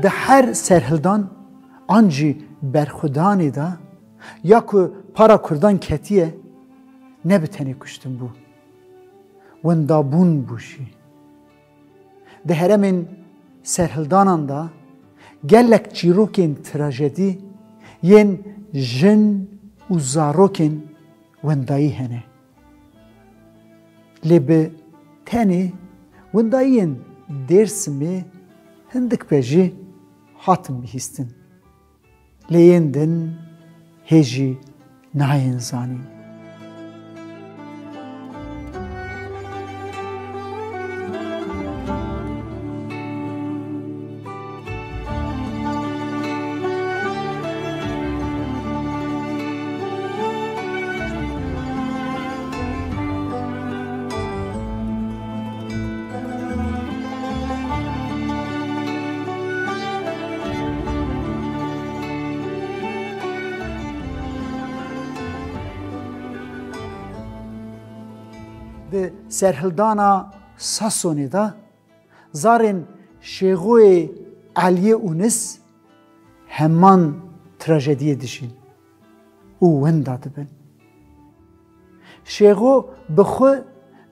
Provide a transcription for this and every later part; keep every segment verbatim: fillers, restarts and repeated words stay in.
Di her serhildan an jî berxwedanê de ya ku para Kurdan ketiye, ne bi tenê kuştin bû. Wendabûn bû jî. Di herêmên serhildanan de gelek çîrokên trajedî yên jin û zarokên wendayî hene. Lê bi tenê wendayiyên Dêrsimê hindik be jî hatin bihîstin. Lê yên din hê jî nayên zanîn. Di serhildana Sasonê de zarên Şêxoyê Eliyê Unis heman trajediyê dijîn û winda dibin. Şêxo bi xwe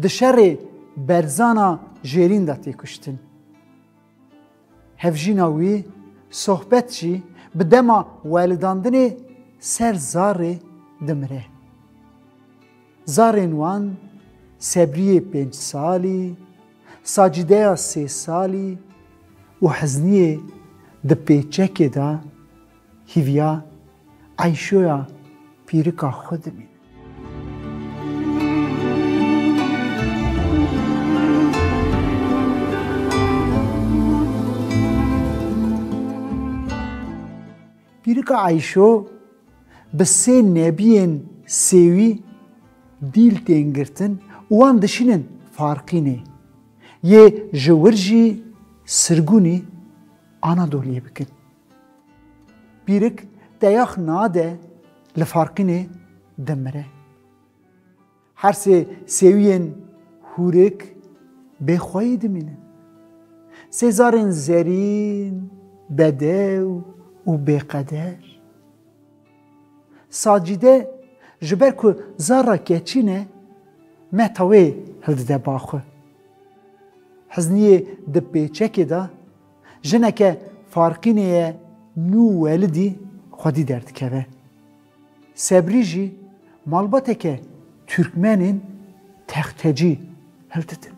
di şerê Berzana Jêrîn de tê kuştin. Hevjîna wî Sohbet jî bi dema welidandinê ser zarê dimire. Zarên wan Sebriyê pênc salî, Sacîdeya sê salî û Hizniyê di pêçekê de hîviya Eyşoya pîrika xwe dimînin. Pîrika Eyşo bi sê nebiyên sêwî dîl tên girtin û wan dişînin Farqînê, yê ji wir jî sirgûnî Anadoliyê bikin. Pîrik teyax nade li Farqînê dimire. Her sê sêwiyên hûrik bêxweyî dimînin. Sê zarên zerîn, bedew û bêqeder. Sacîde ji ber ku zara keçî ne, meta wê hildide ba xwe. Hizniyê di pêçekê de jineke Farqînê ye nû welidî xwedî derdikeve. Sebrî jî malbateke Tirkmenên textecî hildidin.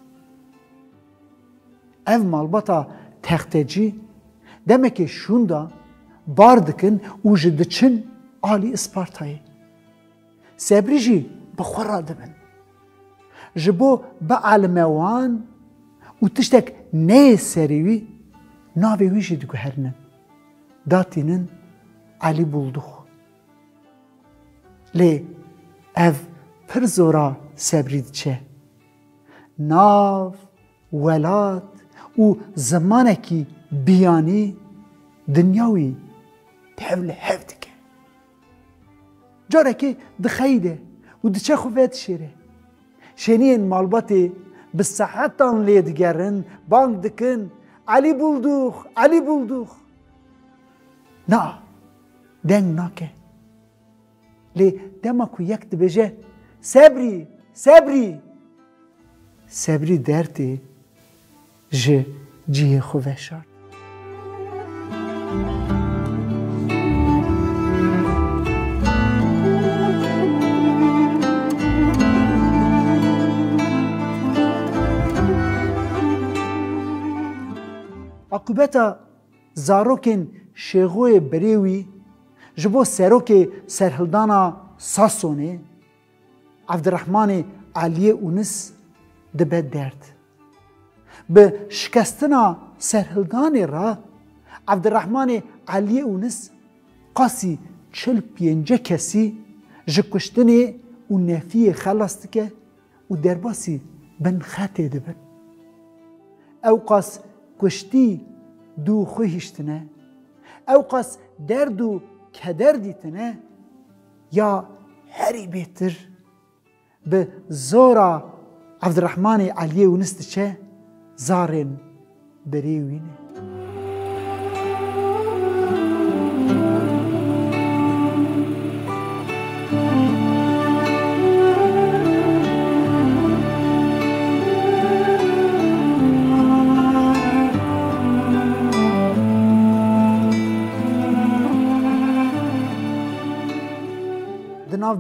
Ev malbata textecî demekê şûnda bar dikin û ji diçin alî Ispartayê. Sebrî jî bi xwe radibin. Ji bo bielime wan û tiştek neyê serê wî, navê wî jî diguherînin. Datînin Elî Buldux. Lê ev pir zora Sebrî diçe. Nav, welat û zimanekî biyanî dinya wî tev li hev dike. Carekê dixeyide û diçe xwe vedişêre. Şêniyên malbatê bi saetan lê digerin, bang dikin, "Elî Buldux, Elî Buldux." Na, deng nake. Lê dema ku yek dibêje, "Sebrî, Sebrî!" Sebrî dertê ji cihê xwe veşart. Aqibeta zarokên Şêxoyê berê wî ji bo serokê serhildana Sasonê, Evdirehmanê Eliyê Unis dibe derd. Bi şikestina serhildanê re Evdirehmanê Eliyê Unis qasî çil pênce kesî ji kuştinê û nefiyê xelas dike û derbasî bin xetê dibin. Ew qas kuştî dû xwe hiştine, ew qas derd û keder dîtine, ya herî bêtir bi zora Evdirehmanê Eliyê Unis diçe zarên berê wî ne.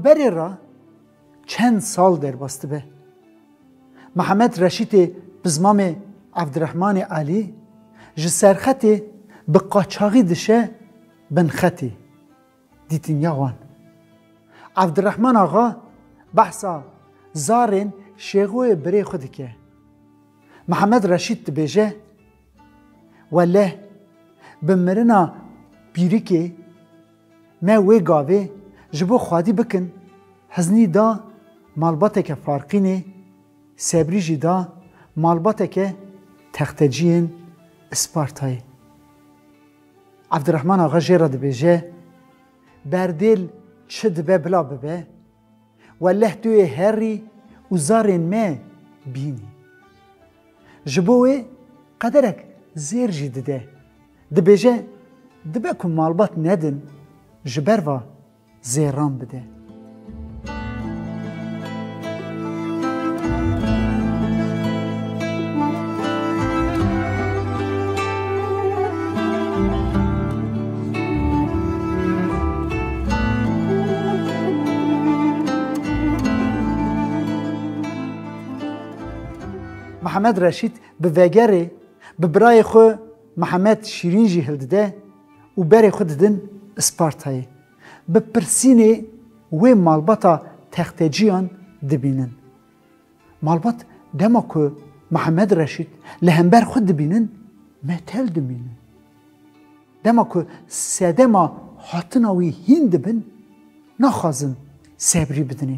Berê re çend sal derbas dibe. Mihemed Reşîtê pizmamê Evdirehmanê Elî ji Serxetê bi qaçaxî dişe Binxetê. Dîtiniya wan. Evdirehman Axa behsa zarên Şêxoyê birê xwe dike. Mihemed Reşît dibêje, Weleh, bi mirina pîrikê me wê gavê ji bo xwedî bikin, Hiznî da malbateke Farqînê, Sebrî jî da malbateke texteciyên Ispartayê. Evdirehman Axa jê re dibêje, Berdêl çi dibe bila bibe, weleh tu yê herî û zarên me bînî. Ji bo wê qederek zêr jî dide. Dibêje, dibe ku malbat nedin, ji ber va zêran bide. Mihemed Reşîd bi vegerê bi birayê xwe Mihemed Şîrîn jî hildide û berê xwe didin Ispartayê. Bi pirsînê wê malbata texteciyan dibînin. Malbat dema ku Mihemed Reşîd li hember xwe dibînin, metel dimînin. Dema ku sedema hatina wî hîn dibin, naxwazin Sebrî bidinê.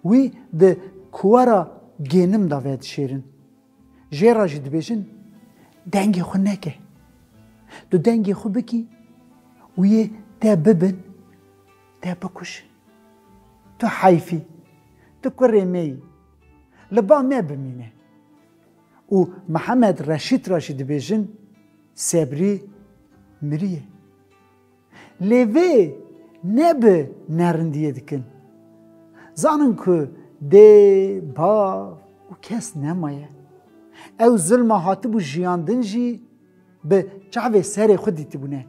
Wî di kuwara gênim de vedişêrin. Jê re jî dibêjin, dengê xwe neke. Tu dengê xwe bikî û yê te bibin, te bikujin. Tu heyfî, tu kurê me yî. Li ba me bimîne. Û Mihemed Reşîd re jî dibêjin, Sebrî miriye. Lê vê ne bi nerindiyê dikin. Zanin ku dê, bav û kes nemaye. Ew zilma hatibû jiyandin jî bi çavê serê xwe dîtibûne.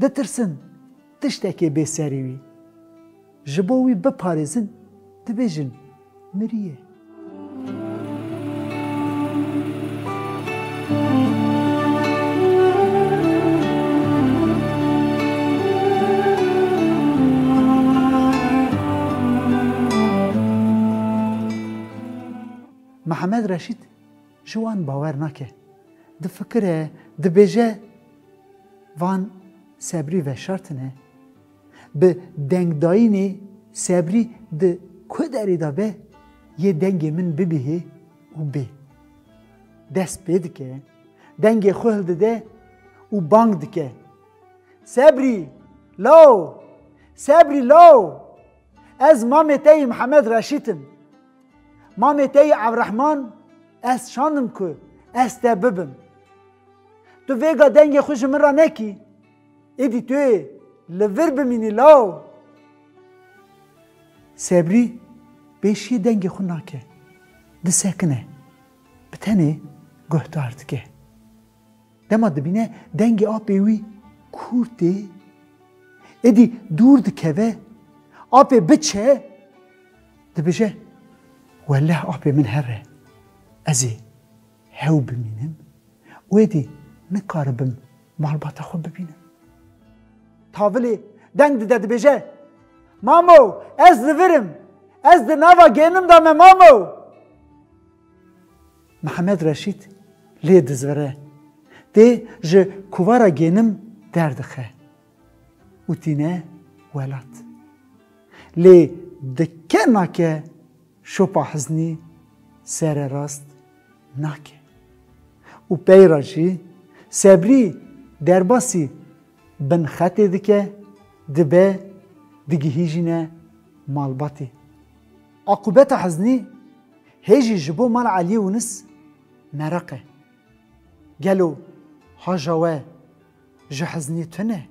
Ditirsin tiştekê bê serê wî. Ji bo wî biparêzin, dibêjin, miriye. Mihemed Reşîd ji wan bawer nake. Difikire, dibêje, van Sebrî veşartine. Bi dengdayînê Sebrî di ku derê de be, yê dengê min bibihê û bê. Dest pê dike, dengê xwe hildide û bang dike. Sebrî, law! Sebrî, law! Ez mamê te yî Mihemed Reşîd im. Mamê te yî Evdirehman, ez şandim ku ez te bibim. Tu vêga dengê xwe ji min re nekî, êdî tu yê li vir bimînî law. Sebrî pêşiyê dengê xwe nake, disekine, bi tenê guhdar dike. Dema dibîne dengê apê wî kûr tê, êdî dûr dikeve, apê biçe, dibêje, weleh apê min here, ez ê hew bimînim û êdî nikaribim malbata xwe bibînim. Tavilê deng dide dibêje, Mamo, ez li vir im, ez di nava gênim de me, Mamo! Mihemed Reşîd lê dizvire. Tê ji kuvara gênim derdixe û tîne welat. Lê dike nake şopa hiznî sererast nake. Û peyra jî Sebrî derbasî Binxetê dike, dibe, digihîjîne malbatê. Aqûbeta hiznî hê jî ji bo mala Eliyê Wûnis meraq e. Gelo haja we ji hiznî tune?